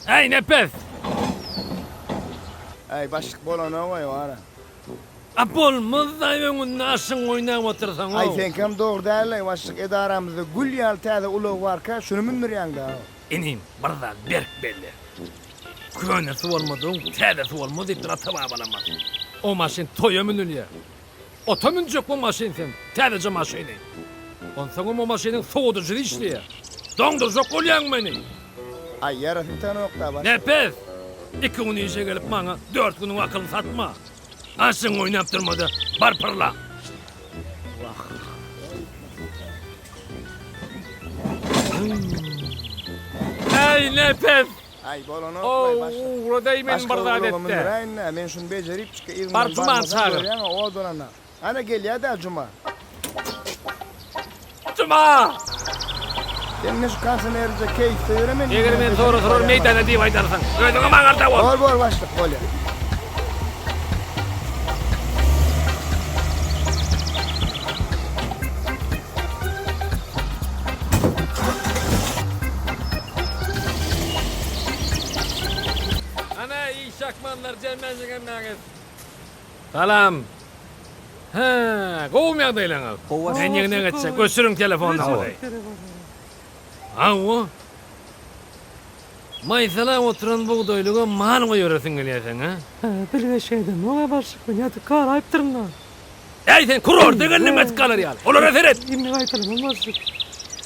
Äý, Nepes! Äý, başlyk bolanok-aý, wara. A bolmaz-daý öňünde aşyň oýnap otursaň-ow. Aý, seňkem dogry däl-aý, başlyk, edaramyzda gül ýaly täze ulag barka, şuny mündürýäň-dä. Inim, bir zat berk belle. Könesi bolmadygyň täzesi bolmaz diýipdir ata-babalarymyz. O maşyn toýa münülýär. Ota münjek bu maşyn sen, täzeje maşyny. Onsoňam o maşynyň sowadyjysy işleýär. Doňdurjak bolýaň meni. Aý, ýarasy bitanok-da, başlyk. Nepes! Iki gün işe gelip maňa dört günüň akylyny satma. Aşygyňy oýnap durma-da, bar pyrla. Wah. Äý, Nepes! Aý, bolanok-laý, başlyk. Ow, ugradaý meni bir Başga zat ulaga et-de. mündüräýin-dä, men şuny bejeripjik, yzyndan Bar, Jumany barmasam çagyr. görýäň-ä, odalana. Ana, gelýä-dä Juma. Juma! Sen indi şu konsenerje keýfde ýöre, men Eger yzyndan men bejerip sorasalar barýan meýdana diýip aýdarsyň. Özüňem aňyrda bol. Bor, bor, başlyk, bolýa. Ana, işakmanlar jemlenjek hemmäňiz. Salam. Hä, gowumy ýagdaýlaryňyz? Gowy. Men ýygnak etjek. Öçüriň telefonyňyzy. Hawa. Maýsalap oturan bugdaýlyga mal goýberesiň gelýär seň, hä? Hä, bilgeşe edemok-a başlyk, men ýatyp galaýypdyryn-da. Äý, sen kurorta geldiň ýatyp galar ýaly. Olara seret. Indi gaýtalamam başlyk.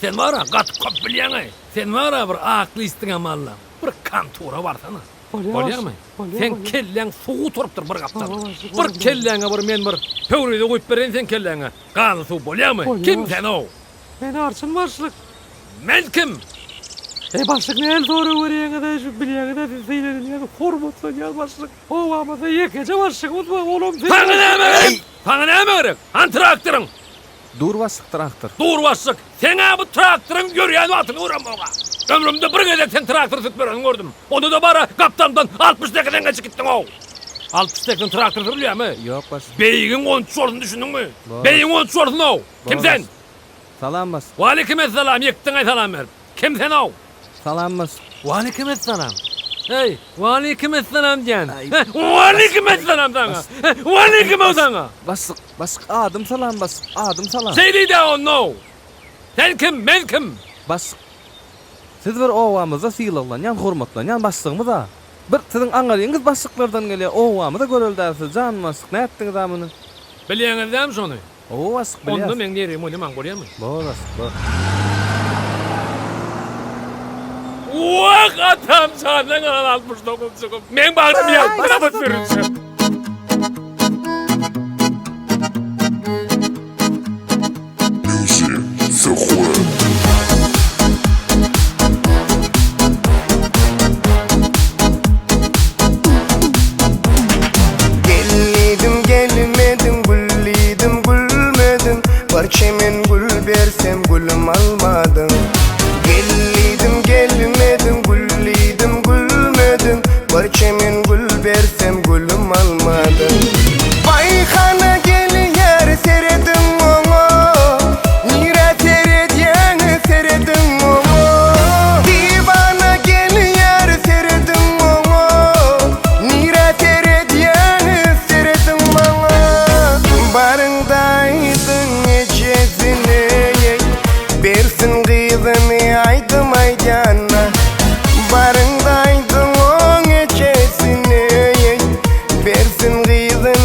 Sen bar-a, gaty köp bilýäň-aý. Sen bar-a bir ak listiňem al-la. Bir kontora barsana. Bolýar Bolýarmy? Bolýar, Seň bolýar. kelläň suw gutarypdyr bir gapdal. Hawa, başlyk, Bir bolýar. kelläňe bir men bir pöwrize guýup bereýin seň kelläňe. Ganly suw bolýarmy? Bolýar. Kim sen-ow? Men arçyn başlyk. Men kim? Eý başlyk näl sorag berýäňiz-aý şu bilýäňiz-ä siz sylanylýan hormatlanýan başlyk. Obamyzda ýekeje başlygymyz bar olam siz. Saňa näme gerek? Saňa näme gerek? Hany traktoryň? Dur başlyk traktor. Dur başlyk, seň-ä bu traktoryň ýörýän wagtyny göremok-a. Ömrümde bir gezek sen traktor sürüp ýöreniňi gördüm. Onda-da bar-a gapdalymdan 68 geçip gitdiň-ow. 68 traktor sürülýärmi? Ýok başlyk. Beýigiň onçy bolsun düşündiňmi? Bor. Beýigiň onçy bolsun-ow. Kim Bor sen? başlyk. Salam başlyk. Waleýkimessalam, ýykdyň-aý salam berip. Kim sen-ow? Salam başlyk. Waleýkimessalam. Heý, waleýkimessalam diýýän. Waleýkimessalam saňa. Waleýkim-ow saňa. Başlyk, başlyk adym salam başlyk, adym salam. Şeý diý-dä onda-ow. Sen kim, men kim? Başlyk, siz bir obamyzda sylaglanýan, hormatlanýan başlygymyz-a. Bir siziň aňaryňyz başlyklardan gelýär, obamyza göreldä siz, jan başlyk, nätdiňiz-a muny? Bilýäňiz dämi şony? Hawa başlyk, bilýäs. Onda meň nerwim oýnamaň bolýamy? Bor başlyk, bor. Wah, atam jandan galan 69 çykyp, meň bagrym ýalpyrap sürünjek. Gel diýdim gelmediň gül diýdim gülmediň Bir çemen gül bersem gülüm almadyň Gel diýdim gelmediň gül diýdim gülmediň Bir çemen gül bersem gülüm almadyň Baýhana gelýär serediň oňa Nirä seredýäň serediň oňa Diwana gelýär serediň oňa Nirä seredýäňiz serediň maňa Baryňda aýdyň ejesine Bersin gyzyny aýdym aýdýana Baryňda aýdyň oň ejesine Bersin gyzyny.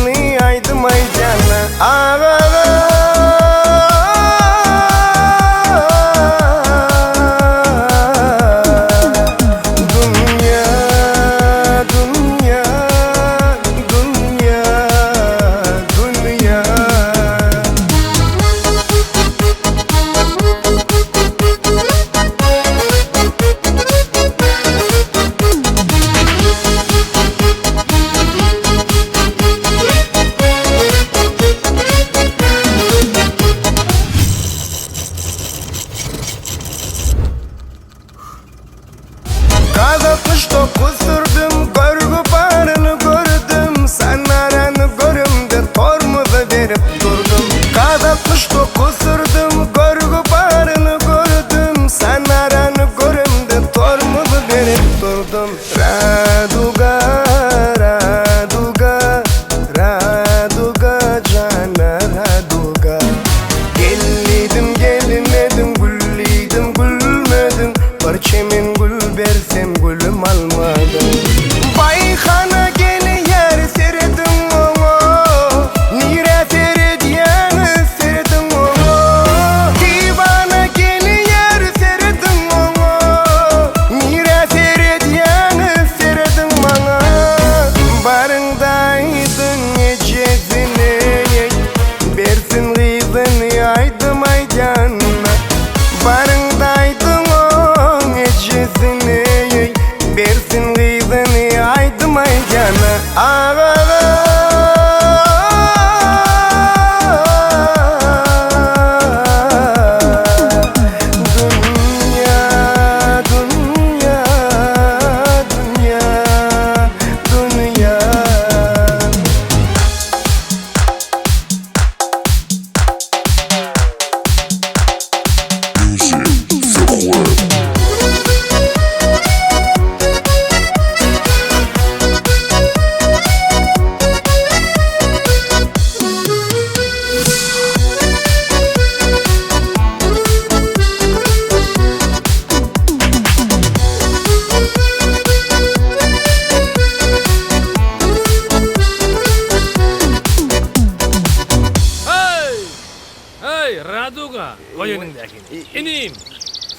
Goý eliňdäkini. Inim!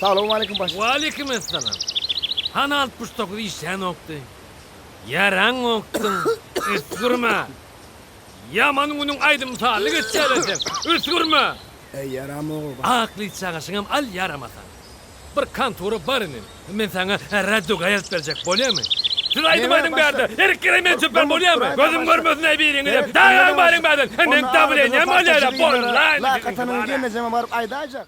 Salowmaleýkim başlyk. Waleýkim essalam. Hany 69 işlänokdy. Ýaraňokdyň. Üsgürme. Ýaman günüň aýdym-sazly geçýär-ä seň. Üsgürme! Eý, ýaramok-ow. Akly çagaşyňam al ýaramasaň. Bir kontora bar inim. Men saňa raduga ýazyp berjek, bolýamy? Siz aýdym aýdyň bärde. Erik gereý men çöpän bolýamy? Gözüm görmesin-aý biriňizem. Dagaň baryň bärden. Meň dawleniýam bolýar-a, bollaý. Lak atanyňy gelnejeme baryp aýdaýjak.